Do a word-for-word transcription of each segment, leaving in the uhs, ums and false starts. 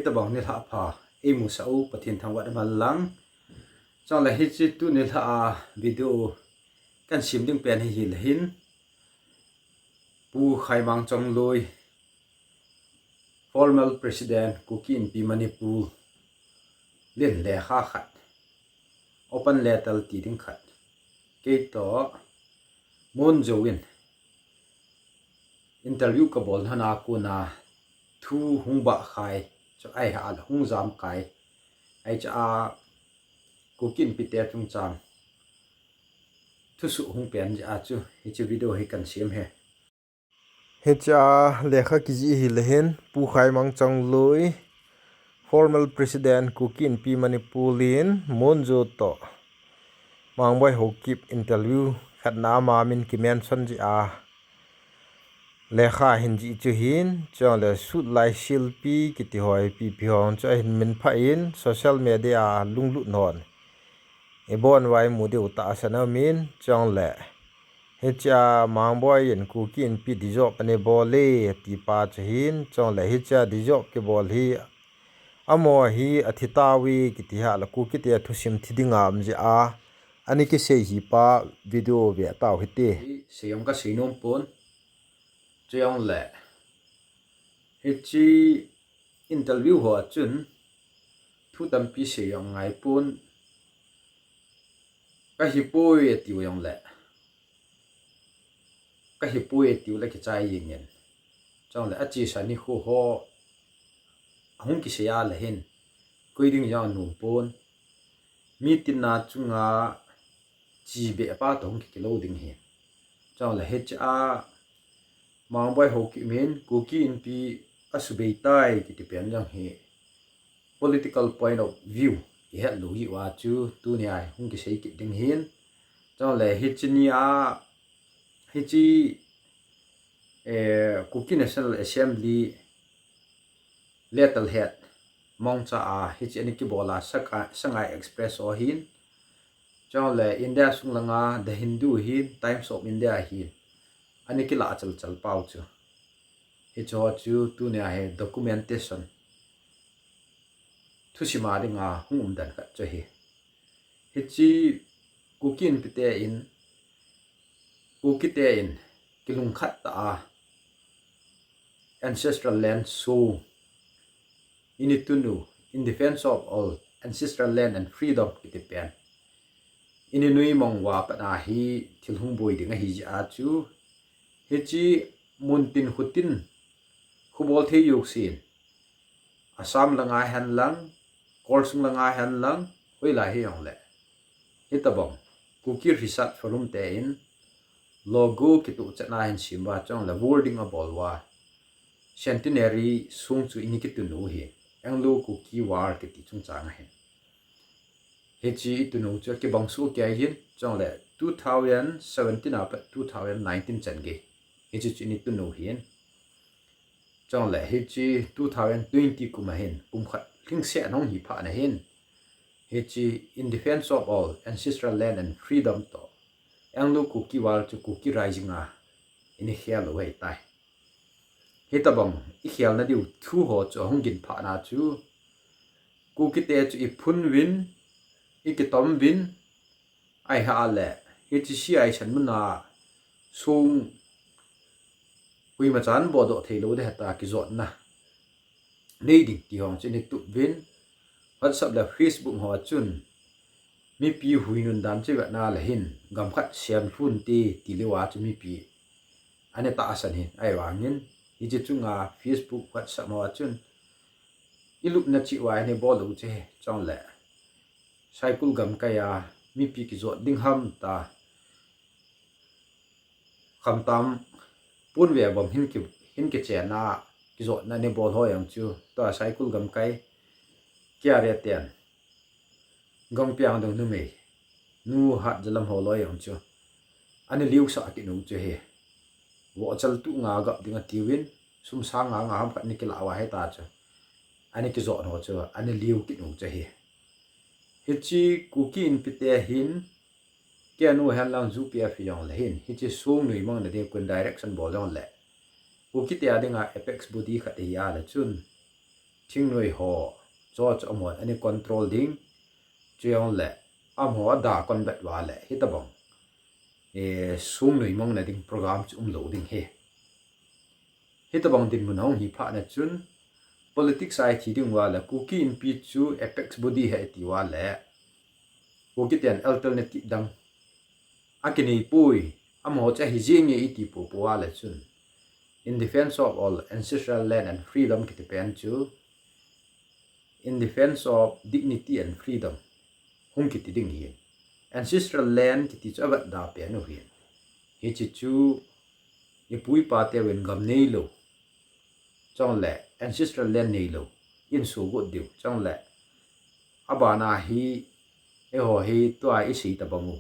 Tabang nilhah pha eimusah u Pathen thangvah in umhen lang. Chule hiche tu nilhah a video kahin sem ding pen hi hileh hin, Pu Khaimang Chongloi, former President Kuki Inpi Manipur, in lekha khat, open letter ti ding khat, keitoh Mon Jou in interview kabol lhona kona thu hung bah khai chu ahi a, hung jam kai ahi chu a, Kuki Inpi te chungchang thusoh hung pen jeh a chu hiche video hi kahin sem ahi. Hiche a lekha kijih hileh hin, Pu Khaimang Chongloi, former President Kuki Inpi Manipur in Mon Jou toh Mangboi Haokip interview khat na ama min kimention jeh a lekha ahin jih chu ahin, chule Sutlai Silpi kiti ho, ipi ipi ho chu ahin minphah in social media a lunglut hon ibon uva imu diu tahsan aumin, chule hiche a Mangboi in Kuki Inpi dissolve ana bol e ati pa chu ahin, chule hiche a dissolve kibol hi amaho hi athi tauve kiti ahileh Kuki te thusim thi ding aum jeh a ana kisei hi pa, video ve tau hite. Sei jong kasei nom pon, chujongleh hiche interview ho a chun thu tampi sei jong ngai pon, kahipoi atiu jongleh, kahipoi atiu leh kichai jeng in, chule achesa nikho ho ahung kisei a leh hin koi ding jong anom pon, mi tinna chunga chebeh pa toh hung kikilou ding ahi. Chule hiche a Mangboi Haokip in Kuki Inpi asubei tai kiti pen jong hi political point of view ihet lou jeh uva chu tunia hung kisei kit ding ahin. Chule hiche nia, hiche, eh, Kuki National Assembly letterhead mongcha a hiche ana kibol a, Saka-, Sangai Express ho ahin, chule India sung langa The Hindu ahin, Times of India ahin, ana kilah chalchal pau chu, hiche ho chu tunia hi documentation thusim a dinga hung um den khat chu ahi. Hiche Kuki Inpi te in, Kuki te in kilungkhat tah a ancestral land song ini tunu, In Defence of All Ancestral Land and Freedom kiti pen ini nuimong uva pat a hi thil hung boi ding ahi jeh a chu, hiche muntin khutin khu bol thei jousen, Assam langa hen lang, Kolsung langa hen lang, hoilai hijongleh, hitabang Kuki Research Forum te in logo kituh chetna ahin sem uva, chuleh wording abol uva, Centenary song chu ini kitunu ahi, Anglo-Kuki War kiti chungchang ahin. Hiche itunu chu akibang soh kei ahin, chuleh two thousand seventeen a pat two thousand nineteen chan gei hiche chu ini tunu ahin. Chuleh hiche two thousand twenty kum a hin kum khat lhingset ahung hi phat na hin, hiche In Defence of All Ancestral Land and Freedom toh Anglo-Kuki War chu Kuki Rising a ini khel u ahitai. Hitabang ikhelna diu thu ho chu ahung gin phat na chu, Kuki te chu iphun uvin, ikitom uvin, ahileh hiche C I san mun a song koima chan bodoh thei lou ding ahitai, kijotna nei ding ti ho chu ini tup uvin, WhatsApp le Facebook ho a chun mipi huinun dan chu vetna leh hin gam khat sem lhun te ti leuva chu mipi ana tahsan ahin, ahivangin hiche chunga Facebook, WhatsApp ho a chun ilupna cheh uva ini bol u chu ahi, chuleh Saikul gamkai a mipi kijot ding ham tia khamtam pon ve bom hin ki, hin kichen a kijotna ini bol ho jong chu, tua Saikul gamkai K R A ten Gangpiang dong numei nu Hatzalam ho loi jong chu ana liusah kit u chu ahi. Vohchal tu nga gap ding atiuvin, sum sang nga nga ham khat ana kilah uva hita chu, ana kijot ho chu ana liu kit u chu ahi. Hiche Kuki Inpi te hin, K N O hen lang U P F hijongleh hin, hiche song nuimang na ding a kon direction bol jongleh, Kuki te a dinga apex body khat ahi a leh chun, Thingnoi ho chu chu amahon ana control ding. Chujongle amaho ada kon bet uva le hitabang, eh, song nuimang na ding program chu umlou ding ahi. Hitabang dinmun ahung hi phat na chun politics a ithi ding uva le Kuki Inpi chu apex body ahi iti uva le Kuki ten alternative dang akinei poi, amaho chu ahi jenge iti popo uva le chun, in defense of all ancestral land and freedom kiti pen chu, in defense of dignity and freedom hung kiti ding ahin. Ancestral land kiti chu avetda pen u ahin. Hiche chu ipu ipa teuvin gam neilou, chule ancestral land neilou in sugut diu, chule abana hi eiho hi tua isei tabang u,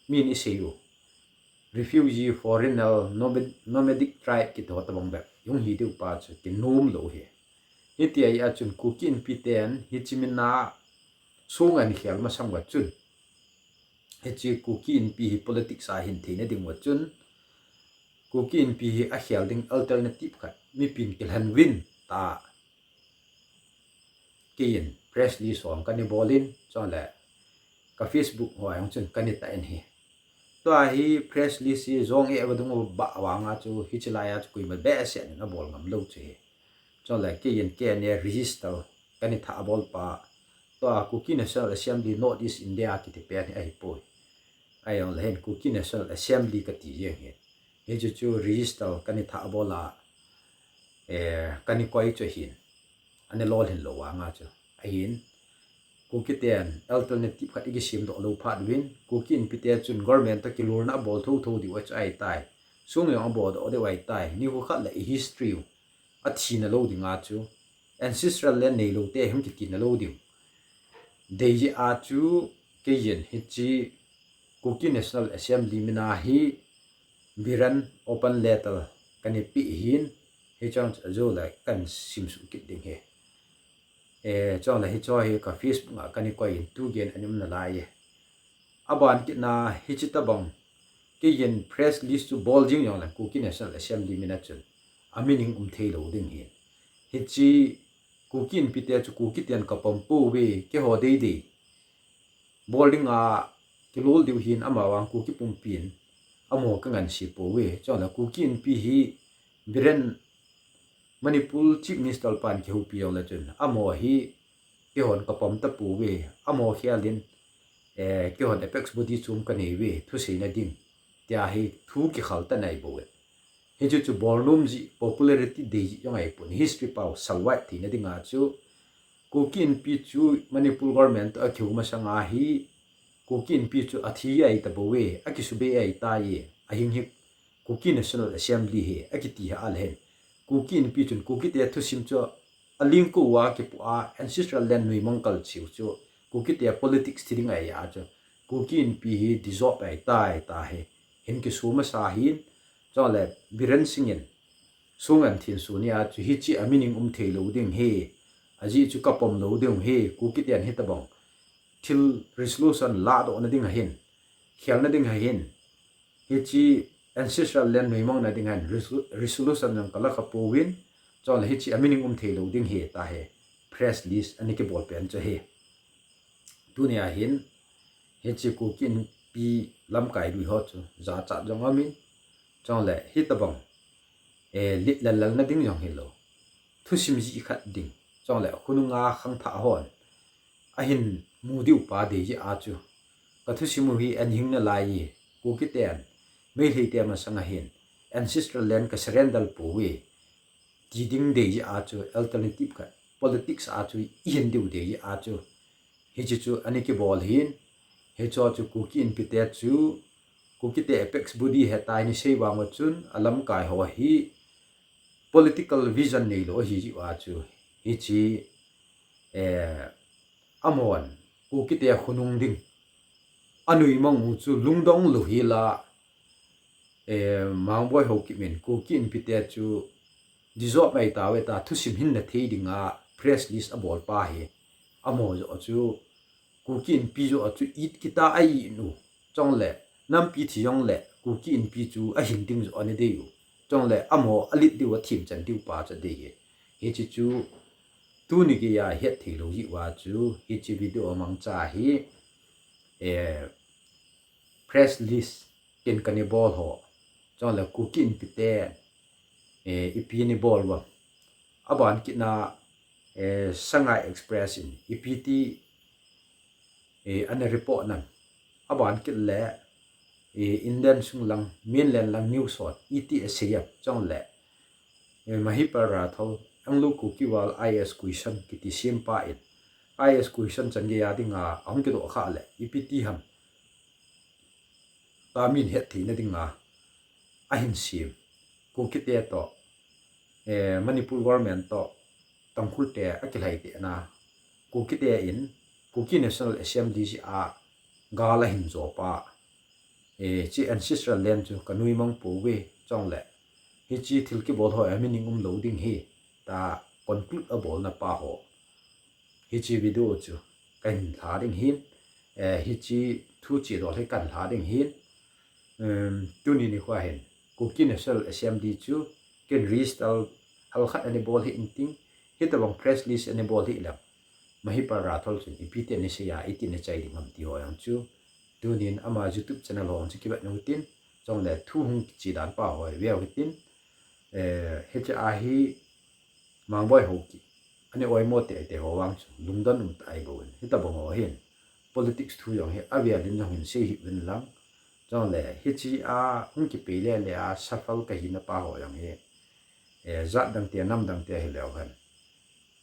min isei u, refugee, foreigner, nomad-, nomadic tribe kiti ho tabang bep hung hi diu pa chu kinom lou ahi. Hiti ahi a chun Kuki Inpi ten hiche min a song ahin khel masang uva chun, hiche Kuki Inpi hi politics a ahin theina ding uva chun, Kuki Inpi hi akhel ding alternative khat mipin kilhen uvin tia keiin press release ho kana bol in, chule ka Facebook ho a jong chun kana tah in ahi. Tua hi press release hi jong e vadung uva vang a chu hiche lai a chu koima behseh in abol ngam lou chu ahi. Chule keiin K N A register kana thah abol pa, tua Kuki National Assembly North East India kiti pen hi ahipoi. Ahijongle hin Kuki National Assembly kati jeng ahi. Hiche chu register kana thah abol a, eh, kana koi chu ahin. Ana lolhin lou vang a chu ahin. Kuki ten alternative khat ikisem doh lou phat uvin, Kuki Inpi te chun government toh kilolna abol thotho diu ahi chu ahitai. Song jong abol doh diu ahitai. Nikho khat le i history u athi na lou ding a chu, ancestral land neilou te hung kiti na lou ding. Dei jeh a chu keiin hiche Kuki National Assembly min a hi Biren open letter kana pe ahin, hiche chu ajou le kana simsuh kit ding ahi. Eh, chule hiche hi ka Facebook a kana koi in tu gei in ana um nalai e. Aban kit na hiche tabang keiin press release chu bol jing jongle Kuki National Assembly min a chun amining um thei lou ding ahin. Hiche Kuki Inpi te chu Kuki ten kapom pouve, keiho deidei bol ding a kilol diu ahin, ama vang Kuki pumpin amaho kangansei pouve. Chule Kuki Inpi hi Biren Manipur Chief Minister pan kihoupi jongle chun amaho hi keihon kapom tapouve, amaho khel in, eh, keihon apex body chom kanei uve, thuseina ding, tia hi thu kikhel tan ahi bouve. Hichu chu bolnom jeh, popularity dei jeh jong ahipon, history pao salvai theina ding a chu Kuki Inpi chu Manipur government toh akihou masang a hi Kuki Inpi chu athi ahi tabouve, akisubei ahitai, ahing hi Kuki National Assembly ahi akiti hih a le hin, Kuki Inpi chun Kuki te thusim chu alingkou a kipoh a, ancestral land nuimang kalcheh u chu Kuki te politics thi ding ahi a chu Kuki Inpi hi dissolve ahitai, tia hi hin kiso masa ahin. Chule Biren Singh in song ahin thin sun a chu hiche amining um thei lou ding ahi, ajeh chu kapom lou ding ahi, Kuki ten hitabang thil resolution ladoh na ding ahin, khel na ding ahin, hiche ancestral land nuimang na ding ahin resolu-, resolution jong kala kha pouvin, chule hiche amining um thei lou ding ahi, tia hi press release ana kibol pen chu ahi. Tuni a hin hiche Kuki Inpi lamkai lui ho chu jachat jong aum in, chule hitabang, eh, lit lal lal na ding jong hilou, thusim jih khat ding, chule khonung a khangthah hon ahin mu diu pa dei jeh a chu, ka thusim u hi ahin hing nalai e, Kuki ten Meitei te masang a hin ancestral land ka surrender pouve, ti ding dei jeh a chu, alternative khat politics a chu ihin diu dei jeh a chu, hiche chu ana kibol ahin. Hiche chu Kuki Inpi te chu, Kuki te apex body ahitai ana sei vang uva chun, alamkai ho hi political vision neilou ahi jeh uva chu, hiche, eh, amahon Kuki te khonung ding anuimang u chu lungdong lou hel a, eh, Mangboi Haokip in Kuki Inpi te chu dissolve mai tauve tia thusim hinna thei ding a press release abol pa hi, amaho joh chu, Kuki Inpi joh chu it kit a a-it u, chule nampi thi jongle Kuki Inpi chu ahin ding joh ana dei u, chule amaho alet diu a themchan diu pa chu adei e. Hiche chu Tuni geiya hetthei lou jeh uva chu hiche video mangcha hi, eh, press list ken kana bol ho, chule Kuki Inpi te, eh, ipi ana bol uvam, aban kitna, eh, Sangai Express in ipi ti, eh, ana report nam, aban kit le, eh, Indian sung lang, mainland lang news hon iti asei em, chule, eh, Mahipaul Rathod, Anglo Kuki Wall I A S question kiti sempa in, I A S question chan geiya dinga ahung kidoh khah le ipi ti ham, ta min hetthei na dinga ahin sem. Kuki te toh, eh, Manipur government toh Tangkhul te akilhai tena, Kuki te in Kuki National Assembly jeh a gal ahin jo pa, eh, hiche ancestral land chu ka nuimang pouve, chule hiche thil kibol ho a meaning um lou ding ahi, ta conclude abolna pa ho hiche video chu kahin lha ding ahin, eh, hiche thu chidol hi kahin lha ding ahin, um, tuni nikho hin Kuki National Assembly chu ken register hal khat ana bol hih intin, hitabang press list ana bol hih leh, Mahipaul Rathod chun ipi ti ana sei a, iti ana chai ding ham ti ho jong chu, tunin ama YouTube channel ho jong chu kivet utin, chule thu hung kiche dan pa ho ve utin, eh, hiche a hi Mangboi Haokip, ana oimo teitei ho vang chu lungdon um tah ahi bou in, hitabang ho hin politics thu jong hi avel in jong hin sei hih uvin lang, chule hiche a hung kipei le le a shuffle kahina pa ho jong hi, eh, jat dang te, nam dang te hileu hen,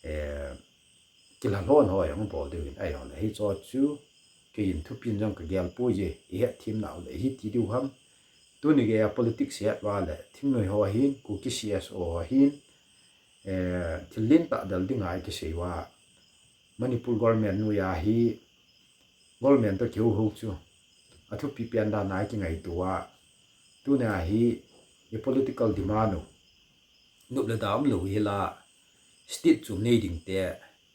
eh, kilha lhon ho jong bol diu hin, ahijongle hicheho chu keiin thupin jong kagel poi, ihet them nau le hiti diu ham. Tuni geiya politics het uva le thingnoi ho hin, Kuki C S O ho hin, eh, thil lentah del dinga ikisei uva, Manipur government noiya hi, government toh kihou hou chu athupi pen dan a ikingaito uva, tunia hi i political demand u nop le da umlou hi la, state chom nei ding te,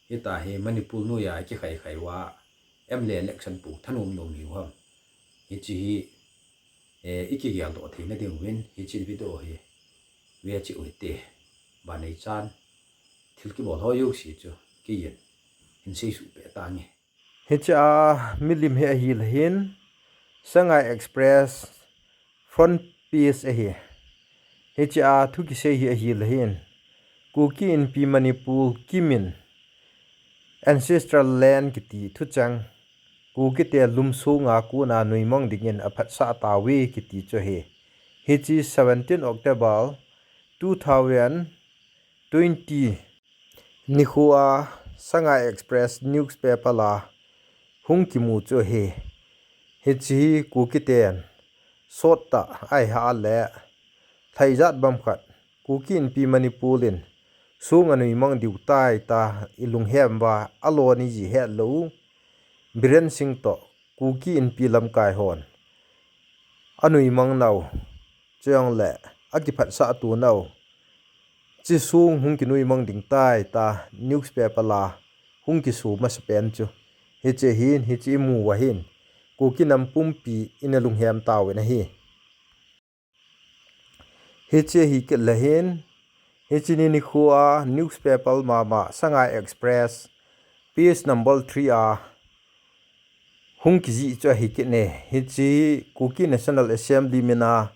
hitia hi Manipur noiya ikikhai khai uva, M L A election pou thanom nom hiu ham. Hiche hi, eh, ikigel doh theina diuvin hiche video hi ve cheh u hite. Banei chan thil kibol ho jouse chu keiin hin sei suh peh tange. Hiche a milim hi ahile hin, Sangai Express front page ahi. Hiche a thu kisei hi ahile hin, Kuki Inpi Manipur kimin ancestral land kiti thucheng, Kuki te lum sunga kona nuimang dingin aphatsah tauve kiti chu ahi. Hiche seventeen October two thousand twenty nikho a Sangai Express newspaper a hung kimu chu ahi. Hiche hi Kuki ten sot tah ahi a le, lhaijat bang khat, Kuki Inpi Manipur in song anuimang diu tai tia ilunghem uva, alon iji hetlou Biren Singh toh Kuki Inpi lamkai hon anuimang nau, chujongle akiphatsah to nau, hiche song hung kinuimang ding tai tia newspaper a hung kiso masapen chu hiche ahin, hiche imu uva hin Kuki nam pumpi in alunghem tauvin ahi. Hiche ahi kit le hin, hiche ni nikho a newspaper mama Sangai Express page number three a hung kijih chu ahi kit e. Hiche Kuki National Assembly mina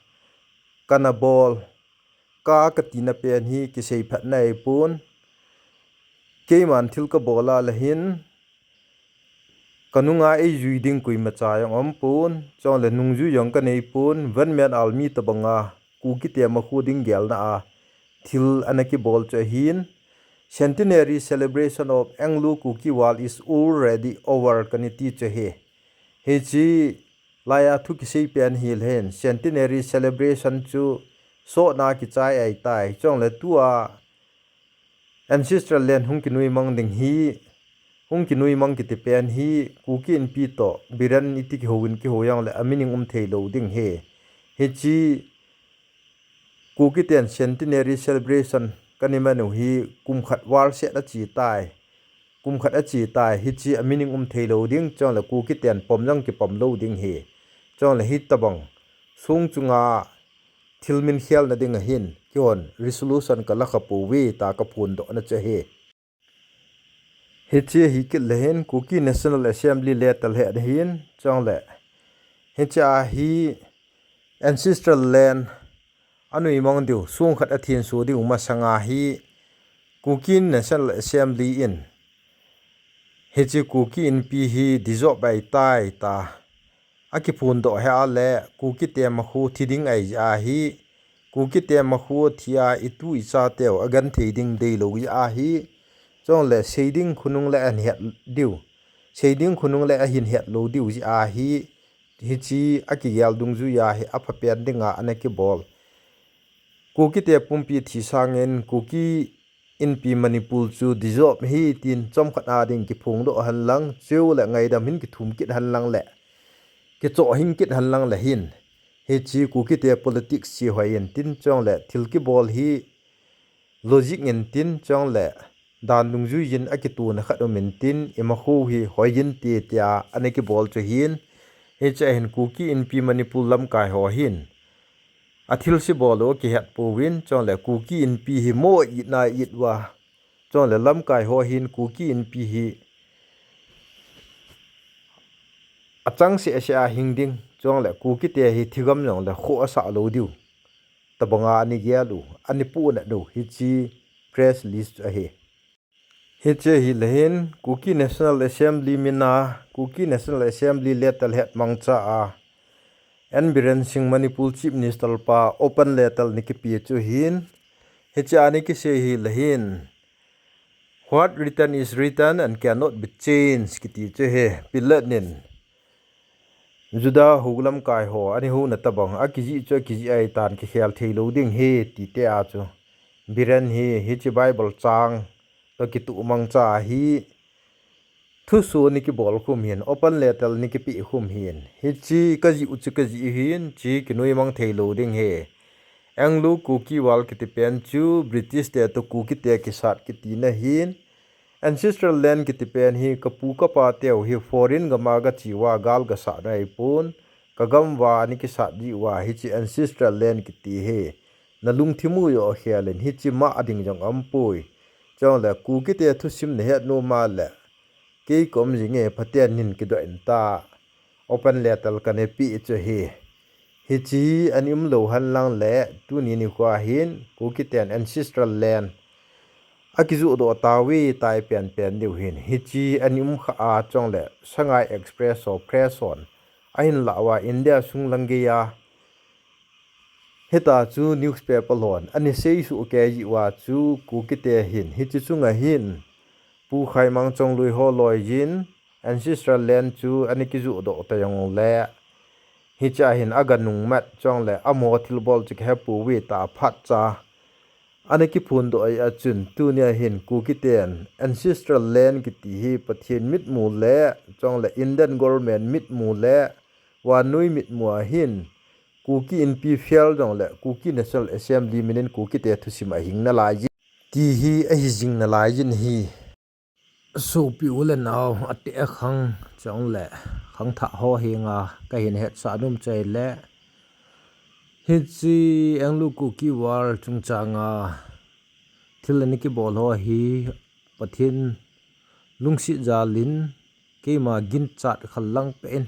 kana bol, ka katina pen hi kisei phatna ahipon, keiman thil kabol a le hin kanunga eijui ding koimacha jong aumpon, chujongle nungjui jong kaneipon, one man army tobanga Kuki te makhu ding gelna a thil ana kibol chu ahin, Centenary celebration of Anglo-Kuki War is already over kana ti chu ahi. Hiche laiya thu kisei pen ahile hin, Centenary celebration chu sotna kichai ahitai, chujongle tua ancestral land hung kinuimang ding hi, hung kinuimang kiti pen hi, Kuki Inpi toh Biren iti kihouvin kihou jongle a meaning um theilou ding ahi. Hiche Kuki ten Centenary celebration kana manu hi kum khat war set ache tai, kum khat ache tai, hiche a meaning um theilou ding, chujongle Kuki ten pom jong kipom lou ding ahi. Chujongle hitobang song chunga thil min khelna ding ahin, keihon resolution kala khapouve tia kaphondohna chu ahi. Hiche hi kit le hin Kuki National Assembly letter hi ahin, chule hiche a hi ancestral land anui mang diu, song khat athin so diu masanga hi Kuki National Assembly in hiche Kuki Inpi hi dissolve ahitai tia akiphondoh ahile, Kukite makhu thi ding ahi jeh ahi, Kukite makhu thi a itu icha teu agenthei ding deilou jeh ahi, chule sei ding khonung le ahin het diu, sei ding khonung le ahin het lou diu jeh ahi, hiche akigel dungjuiya hi aphapen dinga ana kibol. Kukite pumpi thi sangin Kuki Inpi Manipur chu dissolve hi tin chomkhat a ding kiphongdoh henlang, chule ngaidam hin kithum kit henlang le kichoh hing kit henlang le hin, hiche Kukite politics chu hoi intin, chule thil kibol hi logic intin, chule dan dungjuiyin akitona khat um intin, imakhu hi hoi inte tia ana kibol chu ahin, hiche a hin Kuki Inpi Manipur lamkai ho hin athilse bol u akihet pouvin, chule Kuki Inpi hi mo itna it uva, chule lamkai ho hin Kuki Inpi hi achangseh seh a hing ding, chule Kukite hi thigam jongle khoh asah lou diu tobanga ana gel u, ana pohnat u, hiche press release chu ahi. Hiche hi le hin Kuki National Assembly mina, Kuki National Assembly letter het mangcha a N Biren Singh Manipur Chief Minister pa open letter ana kipe chu ahin, hiche a ana kisei hi le hin, "What written is written and cannot be changed," kiti chu ahi. Pilate nin Juda ho lamkai ho ana houna tobang, akijih chu akijih ahitan, kikhel thei lou ding ahi, ti tia chu Biren hi hiche Bible chang toh kitoh mangcha hi thusoh ana kibol khum ahin, open letter ana kipe khum ahin, hiche kajih u chu kajih ahin, hiche kinoi mang thei lou ding ahi. Anglo Kuki War kiti pen chu British te toh Kukite kisat kitina ahin, ancestral land kiti pen hi kapu kapa teu hi foreign gam a gache uva gal gasatna ahipon, kagam uva ana kisat jeh uva hiche ancestral land kiti hi nalungthim u joh khel in, hiche mah ding jong aumpoi. Chule Kukite thusim nahet nom a le, kei ka um jinge, phaten nin kidoh in tia open letter kana pe chu ahi. Hiche hi ana umlou henlang le, tuni nikho hin Kukiten ancestral land akijohdoh tauve tia ipen pen diu ahin, hiche ana umkha a, chule Sangai Express ho press hon ahin lah uva, India sung lang geiya hitia chu newspaper hon ana seisoh kei jeh uva chu Kukite hin hiche chunga hin Pu Khaimang Chongloi ho loiyin ancestral land chu ana kijohdoh ta jongle, hiche a hin aga nungmat, chule amaho thilbol chu kihepouve tia phatcha ana kiphondoh ahi a chun, tunia hin Kukiten ancestral land kiti hi Pathen mitmu le, chule Indian government mitmu le, vannoi mitmu a hin Kuki Inpi fail jongle Kuki National Assembly minin Kukite thusim ahing nalaiyin, ti hi ahi jing nalaiyin ahi. Sopi u le nao, ateh akhang chule khangthah ho henga kahin hetsah nom chu ahile, hiche Anglo Kuki War chungchanga thil ana kibol ho hi Pathen lungset jalin keima ginchat khallang peh in,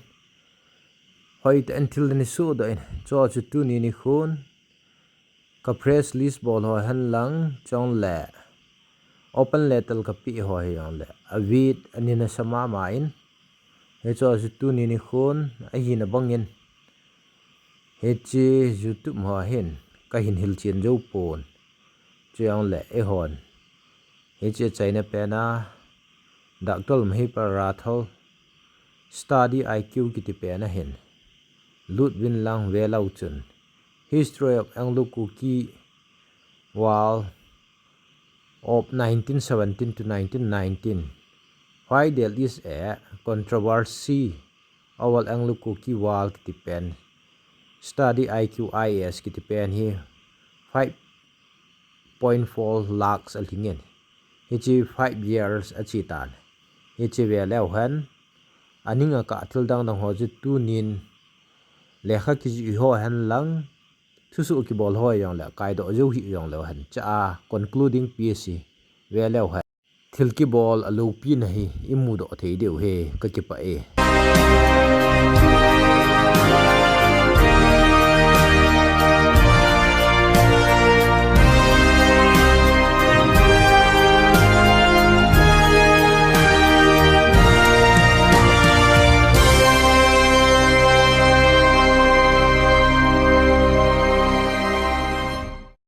hoitah in thil ana sohdoh in, chua chu tuni nikhon ka press release bol ho henlang, chule open letter kapeh ho hijongle avet, ana nasa mama in, hichua chu tuni nikhon ahina bangin hiche YouTube ho hin kahin hilchen jou pon. Chujongle eihon hiche achaina pena Doctor Mahipa Rathore Study I Q kiti pena hin lut uvin lang, velou chun History of Anglo-Kuki War of nineteen seventeen to nineteen nineteen, why there is a controversy over Anglo-Kuki War kiti pen, Study I Q I S kiti pen hi five point four lakhs alhingin, hiche five years achetan. Hiche veleu hen, aning akah thil dang dang ho chu tunin lekha kijih ho henlang, thusoh kibol ho hijongle kaidoh jou hih jongleu hen, chua concluding piece hi veleu hen. thil kibol aloupina hi imudoh thei diu hi kakipah e.